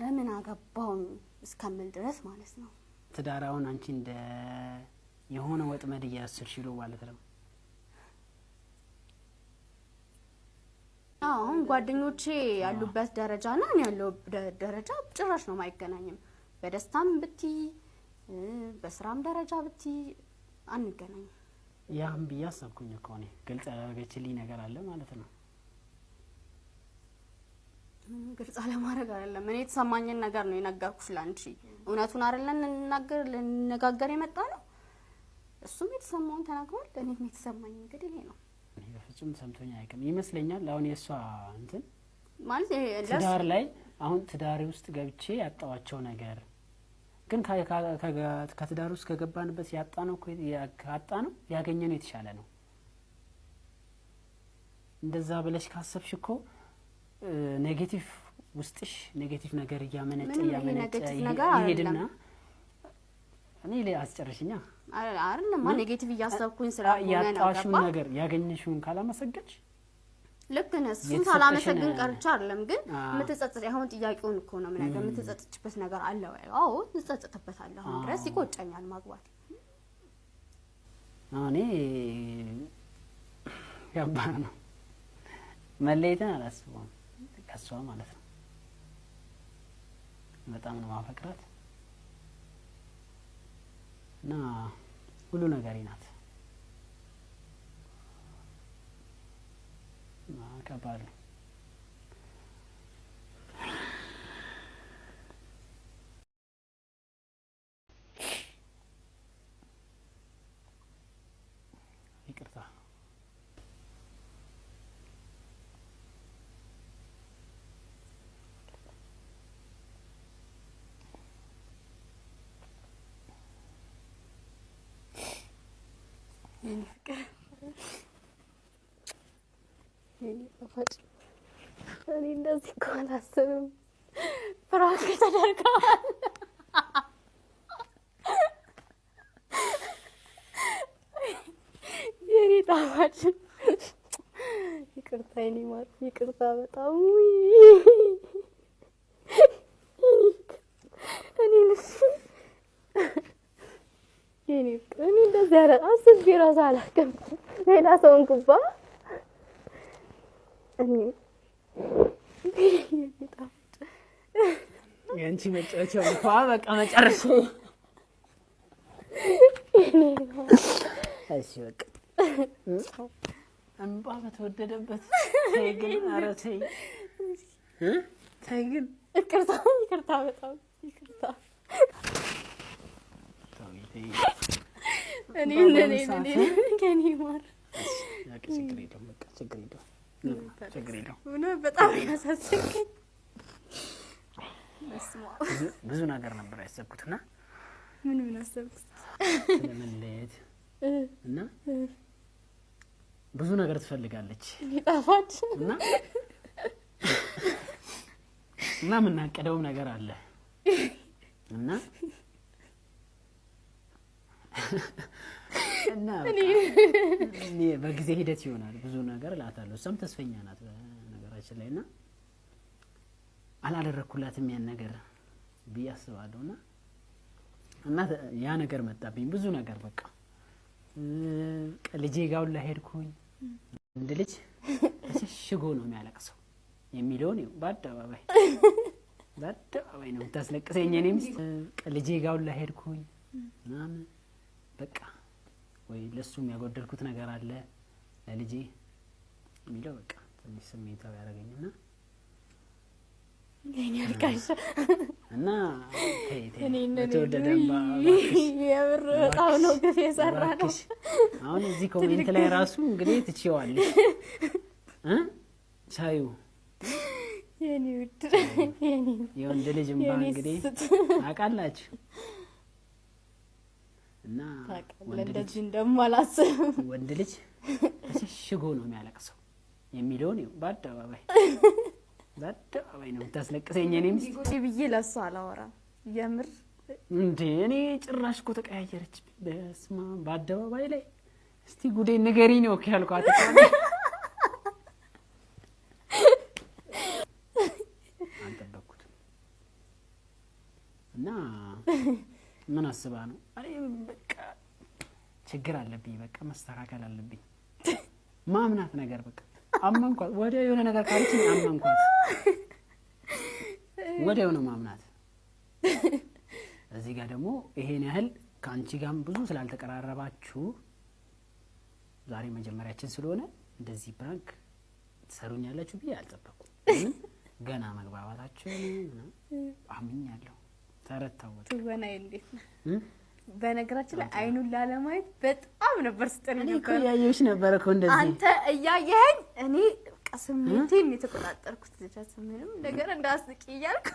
ለምን አገባውኝ እስከምል ድረስ ማለት ነው። ትዳራውን አንቺ እንደ የሆነ ወጥመድ እያስርሽ ነው ማለት ነው። አሁን ጓደኞቼ ያሉበት ደረጃ እና እኔ ያለው ደረጃ ጭራሽ ነው አይገናኝም። በደስታም ብቲ በስራም ደረጃ ብቲ አንገናኝም። ያም ብዬ አሰብኩኝ እኮ እኔ ግልጽ ያደረገችልኝ ነገር አለ ማለት ነው። ምንም ግልጽ አለማድረግ አይደለም። እኔ የተሰማኝን ነገር ነው የነገርኩሽ ላንቺ። እውነቱን አይደለን ልንናገር ልንነጋገር የመጣ ነው። እሱም የተሰማውን ተናግሯል። እኔም የተሰማኝ እንግዲህ ይሄ ነው። እኔ በፍጹም ሰምቶኝ አያውቅም ይመስለኛል። አሁን የእሷ እንትን ማለት ትዳር ላይ አሁን ትዳሬ ውስጥ ገብቼ ያጣዋቸው ነገር ግን ከትዳር ውስጥ ከገባንበት ያጣነው ካጣነው ያገኘነው የተሻለ ነው። እንደዛ ብለሽ ካሰብሽ እኮ negative ውስጥሽ negative ነገር እያመነጨ እያመነጨ ይሄድና እኔ ላይ አስጨርሽኛ አይደለም negative እያሰብኩኝ ስላልሆነ ነው። ያጣሽውን ነገር ያገኘሽውን ካላመሰገንሽ ልክ ነህ። እሱን ሳላመሰግን ቀርቼ አይደለም፣ ግን የምትጸጽት አሁን ጥያቄውን እኮ ነው የምነግርህ። የምትጸጽችበት ነገር አለ ወይ? አዎ እጸጽትበታለሁ። አሁን ድረስ ይቆጨኛል ማግባት። እኔ ከባድ ነው መለየትን አላስበውም ከሷ ማለት ነው። በጣም ነው ማፈቅራት እና ሁሉ ነገሬ ናት። ከባድ ነው። ይቅርታ። የኔ ፍቅር የኔ ጣፋጭ፣ እኔ እንደዚህ እኮ አላስብም። prank ተደርገዋል። የኔ ጣፋጭ ይቅርታ፣ የኔ ማር ይቅርታ፣ በጣም እኔ የኔ ፍቅር፣ እኔ እንደዚህ ያለ አስቤ እራሱ አላውቅም። ሌላ ሰውን ኩባ እኔ የአንቺ መጫወቻው እንኳ በቃ መጨረሻ። እሺ በቃ እንባ በተወደደበት ተይ ግን፣ ኧረ ተይ ተይ ግን፣ ይቅርታ ይቅርታ፣ በጣም ይቅርታ። እኔ እኔ እኔ ከኔ ማር ችግር የለውም በቃ ችግር የለውም ችግር የለውም። በጣም ያሳዘንከኝ። ብዙ ነገር ነበር ያሰብኩትና ምን ምን አሰብኩት? ስለመለየት እና ብዙ ነገር ትፈልጋለች ጣፋጭ እና እና የምናቀደውም ነገር አለ እና እና በጊዜ ሂደት ይሆናል ብዙ ነገር እላታለሁ። እሷም ተስፈኛ ናት በነገራችን ላይ እና አላደረኩላትም ያን ነገር ብዬ አስባለሁ። እና እና ያ ነገር መጣብኝ ብዙ ነገር በቃ ልጄ ጋር ሁላ ሄድኩኝ። እንደ ልጅ ተሸሽጎ ነው የሚያለቅሰው የሚለውን በአደባባይ በአደባባይ ነው የምታስለቅሰኝ። እኔ ሚስት ልጄ ጋር ሁላ ሄድኩኝ ምናምን በቃ ወይ ለእሱም ያጎደልኩት ነገር አለ ለልጄ የሚለው በቃ ትንሽ ስሜታዊ ያደረገኝና እና በተወደደ የምር በጣም ነው ግፍ የሰራ ነው። አሁን እዚህ comment ላይ ራሱ እንግዲህ ትችይዋለሽ ቻዩ የወንድ ልጅ እንባ እንግዲህ አውቃላችሁ እና እንደዚህ እንደማላስብ ወንድ ልጅ ተሸሽጎ ነው የሚያለቅሰው የሚለውን በአደባባይ በአደባባይ ነው የምታስለቅሰኝ። እኔ ሚስት ብዬ ለእሱ አላወራም። የምር እንዴ እኔ ጭራሽ እኮ ተቀያየረች። በስመ አብ በአደባባይ ላይ እስቲ ጉዴ ንገሪኝ ነው ያልኳት። አልጠበቅኩትም። እና ምን አስባ ነው? እኔ በቃ ችግር አለብኝ፣ በቃ መስተካከል አለብኝ። ማምናት ነገር በቃ አመንኳት። ወዲያው የሆነ ነገር ካለችኝ አመንኳት፣ ወዲያው ነው ማምናት። እዚህ ጋር ደግሞ ይሄን ያህል ከአንቺ ጋርም ብዙ ስላልተቀራረባችሁ ዛሬ መጀመሪያችን ስለሆነ እንደዚህ prank ትሰሩኛላችሁ ብዬ አልጠበኩም። ለምን ገና መግባባታችን አምኛለሁ። ተረታው በቃ። ትወናዬ እንዴት ነው? እ? በነገራችን ላይ አይኑን ላለማየት በጣም ነበር ስጥር እኔ እኮ ነበር። እያየሁሽ ነበረ እኮ እንደዚህ። አንተ እያየኸኝ እኔ በቃ ስሜቴን የተቆጣጠርኩት፣ ልጃ ምንም ነገር እንዳስቂ እያልኩ።